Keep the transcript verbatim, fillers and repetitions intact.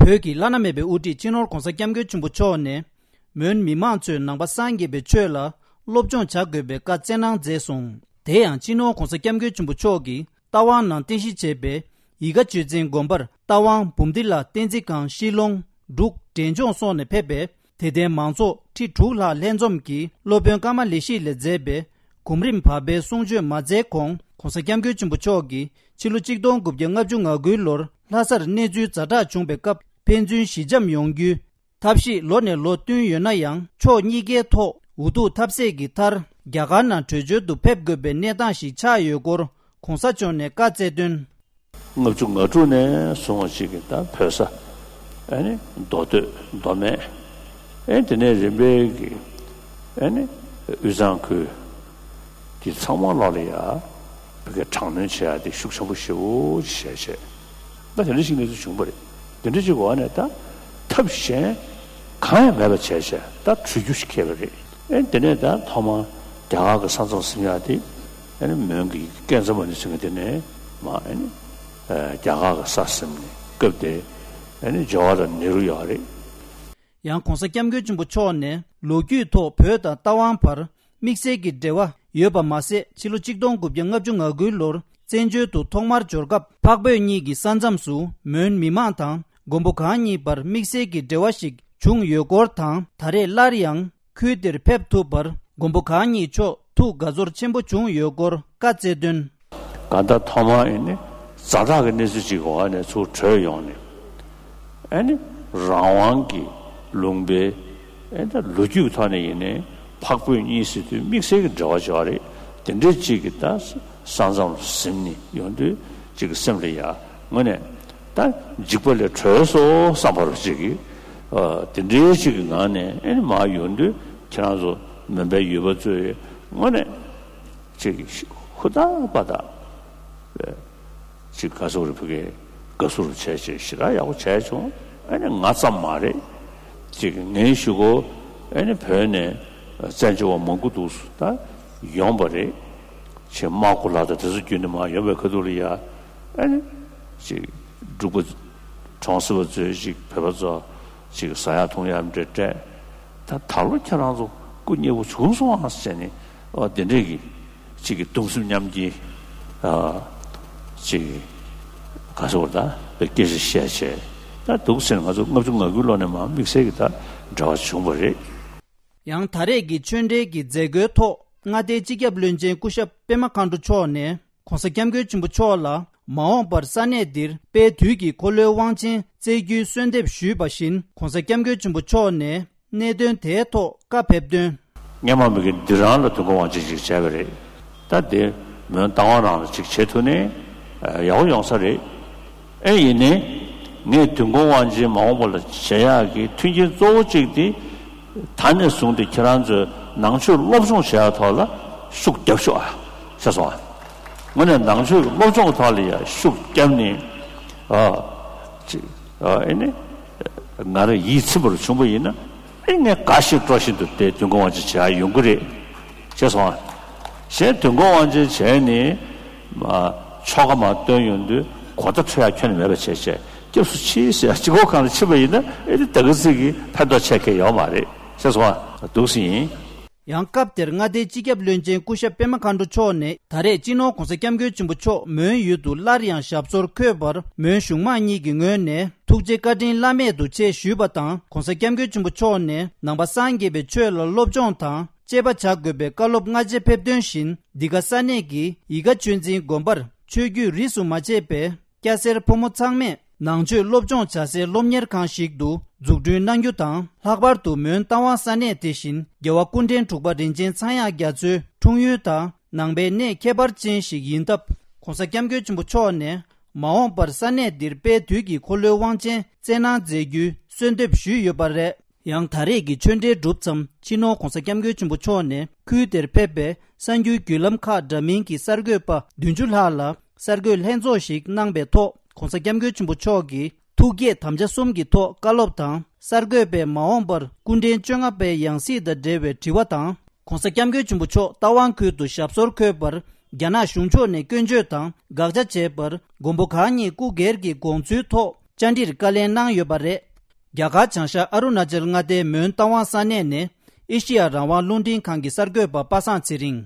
བོད་ཀྱི་བླ་ན་མེད་པའི་དབུ་ཁྲིད་སྤྱི་ནོར་༧གོང་ས་༧སྐྱབས་མགོན་ཆེན་པོ་མཆོག་ནས། མོན་མི་མང་ཚོས་ནང་པ་སངས་རྒྱས་པའི་ཆོས་ལ་སློབ་སྦྱོང་བྱ་དགོས་པའི་བཀའ་སྩལ་གནང་མཛད་སོང་། དེ་ཡང་སྤྱི་ནོར་༧གོང་ས་༧སྐྱབས་མགོན་ཆེན་པོ་མཆོག་གིས་རྟ་དབང་ནང་རྟེན་གཞི་བྱས་པའི་ཡིད་དགའ་ཆོས་འཛིན་དགོན་པར་རྟ་དབང་འབུམ་སྡེ་ལ་བསྟན་འཛིན་སྒང་ཤི་ལོང་འབྲུག་འབྲས་ལྗོངས་སོགས་ནས་ཕེབས་པའི་དད་ལྡན་མང་ཚོགས་ཁྲི་དྲུག་ལྷག་ལྷན་འཛོམས་ཀྱིས་སློབ་དཔོན་ཀ་མ་ལེ་ཤི་ལས་མཛད་པའི་གོམ་རིམ་བར་པའི་གསུང་ཆོས་མ་མཛད་གོང་༧གོང་ས་༧སྐྱབས་མགོན་ཆེན་པོ་མཆོག་གིས་ཕྱི་ལོ་ཆིག་སྟོང་དགུ་བརྒྱ་ལྔ་བཅུ་ང་དགུའི་ལོར་ལྷ་སར་གནས་ཚུལ་ཛ་དྲག་བྱུང་བའི་སྐབས་ཕན་ཚུན་ཞི་འཇམ་ཡོང་རྒྱུའི་ཐབས་ཤེས་ལོ་ནས་ལོ་བསྟུན་ཡོད་ན་ཡང་ཕྱོགས་གཉིས་ཀའི་ཐོག་འུ་ཐུག་ཐབས་ཟད་ཀྱི་མཐར་རྒྱ་གར་ནང་བྲོས་བྱོལ་དུ་ཕེབས་དགོས་པའི་གནས་སྟངས་ཤིག་ཆགས་ཡོད་སྐོར་༧གོང་ས་མཆོག་ནས་བཀའ་སྩལ་དོན། ལྔ་བཅུ་ང་དྲུག་ནས་བཟུང་བ་ཅིག་གི་ད་བོད་ས་ཨ་ནི་མདོ་སྟོད་མདོ་སྨད་ཨེ་དེ་ནས་རིམ་པས་ཀྱི་ཨ་ནི་དབུས་གཙང་ཁུལ་དེ་ཚང་མ་ལོག་ལ་ཡ་བོད་སྐད་དྲག་གནོན་བྱེད་ཡ་དེ་ཤུགས་ཆེན་པོ་ཞེ་པོ་ཅིག་བྱས་བྱས་ད་དེ་འདྲ་ཞིག་གནས་ཚུལ་བྱུང་བ་རེད། དེ་འདྲ་ཅིག་གི་འོག་ནས་ད་ཐབས་གཞན་གང་ཡང་མེད་པ་བྱས་བྱས་ད་བྲོས་རྒྱུ་ཞིག་ཁེལ་བ་རེད། ཨེ་དེ་ནས་ད་ཐོག་མར་རྒྱ་གར་གྱི་ས་མཚམས་ཟིན་ཡ་དེ་ཨ་ནི་མོན་གྱི་ཀན་ཛ་མ་ཎི་ཟེར་མཁན་དེ་ནས་མ་ཨ་ནི་རྒྱ་གར་གྱི་ས་ཟིན་ནས་སྐབས་དེ་ཨ་ནི་ཇ་ཝར་ལཱལ་ནེ་རུ་ཡོད་རེད། ཡང་༧གོང་ས་༧སྐྱབས་མགོན་ཆེན་པོ་མཆོག་ནས་ལོ་རྒྱུས་ཐོག་བོད་དང་རྟ་དབང་བར་དམིགས་བསལ་གྱི་འབྲེལ་བ་ཡོད་པ་མ་ཟད་ཕྱི་ལོ་ཆིག་སྟོང་དགུ་བརྒྱ་ལྔ་བཅུ་ང་དགུའི་ལོར་བཙན་བྱོལ་དུ་ཐོག་མར་འབྱོར་སྐབས་འཕགས་བོད་གཉིས་ཀྱི་ས་མཚམས་སུ་མོན་མི་མང་དང་མགོན་པོ་གང་གཉིས་བར་དམིགས་བསལ་གྱི་འབྲེལ་བ་ཞིག་བྱུང་ཡོད་སྐོར་དང་ད་རེས་སླར་ཡང་ཁུལ་དེར་ཕེབས་ཐུབ་པར་མགོན་པོ་གང་ཉིད་མཆོག་ཐུགས་དགའ་ཚོར་ཆེན་པོ་བྱུང་ཡོད་སྐོར་བཀའ་སྩལ་དོན། གང་ལྟར་ཐོག་མར་ཨེ་ནི་ཛ་དྲག་གི་གནས་ཚུལ་ཅིག་གི་འོག་ནས་ཚུར་བྲོས་ཡོང་ནས་ཨེ་ནི་རང་དབང་གི་ལུང་པའི་ཨེ་ད་ལོ་རྒྱུས་ཀྱི་ཐོག་ནས་ཡིན་ནའི་འཕགས་བོད་གཉིས་ཟེར་དུས་དམིགས་བསལ་གྱི་འབྲེལ་བ་ཅིག་ཡོད་རེད། དེ་འདྲའི་ཅིག་གི་ད་ས་མཚམས་ཟིན་ནས་ཡོང་དུས་ཅིག་གི་སེམས་ལ་ཡ་དངོས་གནས། ད་འཇིགས་པ་ལས་གྲོལ་སོང་བསམ་པ་རུ་ཅིག་གིས། ཨ་དེ་འདྲའི་ཅིག་གི་ངང་ནས་ཨེ་ནི་མར་ཡོང་དུས་ཁྱེད་རང་ཚོ་མོན་པའི་ཡུལ་པ་ཚོས་དངོས་གནས་ཅིག་ཧུར་ཐག་པ་དང་། ཅིག་དགའ་བསུ་རུ་ཕ་གིའི་དགའ་བསུ་རུ་བྱས་བྱས་ཞེ་དྲག་ཡག་པོ་བྱས་བྱུང་། ཨེ་ནི་ང་ཙམ་མ་རེད། ཅིག་ངའི་གཞུག་གུ་ཨེ་ནི་བོད་ནས་བཙན་བྱོལ་བ་མང་པོ་འདུག་ད་ཡོང་བ་རེད། ཅིག་དམག་གུ་ལག་དང་དེ་ཚོ་བརྒྱུད་ནས་མར་ཡོང་བའི་ཁ་ཐུག་ལ་ཡ་ཨེ་ནི་ཅིག་འབྲུག་པ། གྲོང་གསེབ་པ་ཚོས་ཅིག་བོད་པ་ཚོ་ཅིག་ཟ་ཡག་འཐུང་ཡག་འདྲ་སྤྲད། ད་ད་ལོ་ཁྱེད་རང་ཚོ་སྐུ་མཉེལ་པོ་བྱུང་སོང་ཨ་ཟེར་ནས་ཨོ་དེ་འདྲས་ཀྱི་ཅིག་གི་གདུང་སེམས་མཉམ་སྐྱེད་ཨ་ཅིག་ག་ཟེར་བ་ད་སྐད་ཆ་བཤད་བྱས་ད་འདུག་ཟེར་ནས་ང་ཚོ་ལྔ་བཅུ་ང་དགུའི་ལོ་ནས་མར་དམིགས་བསལ་གྱི་ད་འབྲེལ་བ་བྱུང་བ་རེད། ཡང་ད་རེས་ཀྱི་ཆོས་འབྲེལ་གྱི་མཛད་སྒོའི་ཐོག་མངའ་སྡེའི་སྤྱི་ཁྱབ་བློན་ཆེན་སྐུ་ཞབས་པད་མ་མཁའ་འགྲོ་མཆོག་ནས་༧གོང་ས་༧སྐྱབས་མགོན་ཆེན་པོ་མཆོག་ལ་མ་འོངས་པར་ས་གནས་འདིར་དཔལ་དུས་ཀྱི་འཁོར་ལོའི་དབང་ཆེན་སྩལ་རྒྱུའི་གསོལ་འདེབས་ཞུས་པ་བཞིན་༧གོང་ས་༧སྐྱབས་མགོན་ཆེན་པོ་མཆོག་ནས་གནད་དོན་དེའི་ཐོག་བཀའ་ཕེབས་དོན། སྔས་མ་མི་གི་འདི་རང་ལ་དུས་འཁོར་དབང་ཆེན་ཅིག་བྱས་པ་རེད། ད་དེ་མོན་རྟ་དབང་རང་ལ་ཅིག་བྱེད་ཐུབ་ནས་ཡག་པོ་ཡོང་ས་རེད། ཨེ་ཡིན་ནའི། ངས་དུས་འཁོར་དབང་ཆེན་མ་འོངས་པ་ལ་བྱེད་ཡག་གི་མཐུན་རྐྱེན་གཙོ་བོ་གཅིག་དེ། ད་ནས་བཟུང་སྟེ་ཁྱེད་རང་ཚོས་ནང་ཆོས་སློབ་སྦྱོང་བྱེད་ཡག་ཐོག་ལ་ཤུགས་རྒྱབ་ཤོག་ཨ། ཤེས་སོང་ཨ། དངོས་གནས་ནང་ཆོས་ཀྱི་སློབ་སྦྱོང་གི་ཐོག་ལ་ཡང་ཤུགས་བརྒྱབ་ནས། ཨ། ཅིག་ཨ་ཨེ་ནི། ང་རང་ཡིད་ཚིམ་པར་བྱུང་བ་ཡིན་ན། ཨེ་ངས་དགའ་བཞིན་སྤྲོ་བཞིན་དུ་དེ་དུས་འཁོར་དབང་ཆེན་བྱེད་ཡག་ཡོང་གི་རེད། ཤེས་སོང་ཨ། གཞན་དུས་འཁོར་དབང་ཆེན་བྱས་ནས། མ། ཆོ་ག་མར་བཏོན་ཡོང་དུས་གོ་བརྡ་འཕྲོད་ཡག་ཁྱོན་ནས་མེད་པ་བྱས་བྱས་སྐྱབས་སུ་མཆི་ཟེར་ཡག་གཅིག་པོ་གང་ལ་ཕྱིན་པ་ཡིན་ན་ཨེ་ནི་ད་ག་ཚོད་ཀྱི་ཕན་ཐོགས་ཆེ་གི་ཡོད་མ་རེད། ཤེས་སོང་ཨ། འདུག་སེ་ཡིན། ཡང་སྐབས་དེར་མངའ་སྡེའི་སྤྱི་ཁྱབ་བློན་ཆེན་སྐུ་ཞབས་པད་མ་མཁའ་འགྲོ་མཆོག་ནས་ད་རེས་སྤྱི་ནོར་༧གོང་ས་༧སྐྱབས་མགོན་ཆེན་པོ་མཆོག་མོན་ཡུལ་དུ་སླར་ཡང་ཞབས་སོར་འཁོད་པར་མོན་གཞུང་མང་གཉིས་ཀྱི་ངོས་ནས་ཐུགས་རྗེ་བཀའ་དྲིན་བླ་མེད་དུ་ཆེ་ཞུས་པ་དང་༧གོང་ས་༧སྐྱབས་མགོན་ཆེན་པོ་མཆོག་ནས་ནང་པ་སངས་རྒྱས་པའི་ཆོས་ལ་སློབ་སྦྱོང་དང་། གཅེས་པ་བྱ་དགོས་པའི་བཀའ་སློབ་སྔ་རྗེས་ཕེབས་དོན་བཞིན་འདི་ག་ས་གནས་ཀྱི་ཡིད་དགའ་ཆོས་འཛིན་དགོན་པར་ཆོས་བརྒྱུད་རིས་སུ་མ་ཆད་པའི་སྐྱ་སེར་ཕོ་མོ་ཚང་མས་ནང་ཆོས་སློབ་སྦྱོང་བྱ་སའི་སློབ་གཉེར་ཁང་ཞིག་ཏུ་འཛུགས་སྐྲུན་གནང་རྒྱུ་དང་། ལྷག་པར་དུ་མོན་རྟ་དབང་ས་གནས་དེ་བཞིན་རྒྱལ་བ་སྐུ་ཕྲེང་དྲུག་པ་རིན་ཆེན་ཚངས་དབྱངས་རྒྱ་མཚོའི་འཁྲུངས་ཡུལ་དང་ནང་པའི་གནས་ཁྱད་པར་ཅན་ཞིག་ཡིན་སྟབས། ༧གོང་ས་༧སྐྱབས་མགོན་ཆེན་པོ་མཆོག་ནས་མ་འོངས་པར་ས་གནས་འདིར་དཔལ་དུས་ཀྱི་འཁོར་ལོའི་དབང་ཆེན་སྩལ་གནང་མཛད་རྒྱུའི་གསོལ་འདེབས་ཞུས་ཡོད་པ་རེད། ཡང་ད་རེས་ཀྱི་ཆོས་འབྲེལ་གྲུབ་མཚམས་སྤྱི་ནོར་༧གོང་ས་༧སྐྱབས་མགོན་ཆེན་པོ་མཆོག་ནས་ཁུལ་དེར་ཕེབས་པའི་གསར་འགྱུར་བརྒྱུད་ལམ་ཁག་འདྲ་མིན་གྱི་གསར་འགོད་པ་བདུན་ཅུ་ལྷག་ལ་གསར་འགོད་ལྷན་ཚོགས་ཤིག་གནང་པའི་ཐོག ༧གོང་ས་༧སྐྱབས་མགོན་ཆེན་པོ་མཆོག་གིས་ཐུགས་བསྐྱེད་དམ་བཅའ་གསུམ་གྱི་ཐོག་བཀའ་སློབ་དང་། གསར་འགོད་པས་མ་འོངས་པར་སྐུ་ཕྲེང་བཅོ་ལྔ་པའི་ཡང་སྲིད་དང་འབྲེལ་བའི་དྲི་བ་དང་། ༧གོང་ས་༧སྐྱབས་མགོན་ཆེན་པོ་མཆོག་རྟ་དབང་ཁུལ་དུ་ཞབས་སོར་འཁོད་པར་རྒྱ་ནག་གཞུང་ཕྱོགས་ནས་སྐྱོན་བརྗོད་དང་དགག་བྱ་བྱས་པར་མགོན་པོ་གང་ཉིད་སྐུ་སྒེར་གྱི་དགོངས་ཚུལ་ཐོག་ བཅར་འདྲིར་བཀའ་ལན་གནང་ཡོད་པ་རེད། རྒྱ་གར་བྱང་ཤར་ཨ་རུ་ན་ཅལ་མངའ་སྡེའི་མོན་རྟ་དབང་ས་གནས་ནས་ཨེ་ཤི་ཡ་རང་དབང་རླུང་འཕྲིན་ཁང་གི་གསར་འགོད་པ་པ་སངས་ཚེ་རིང་།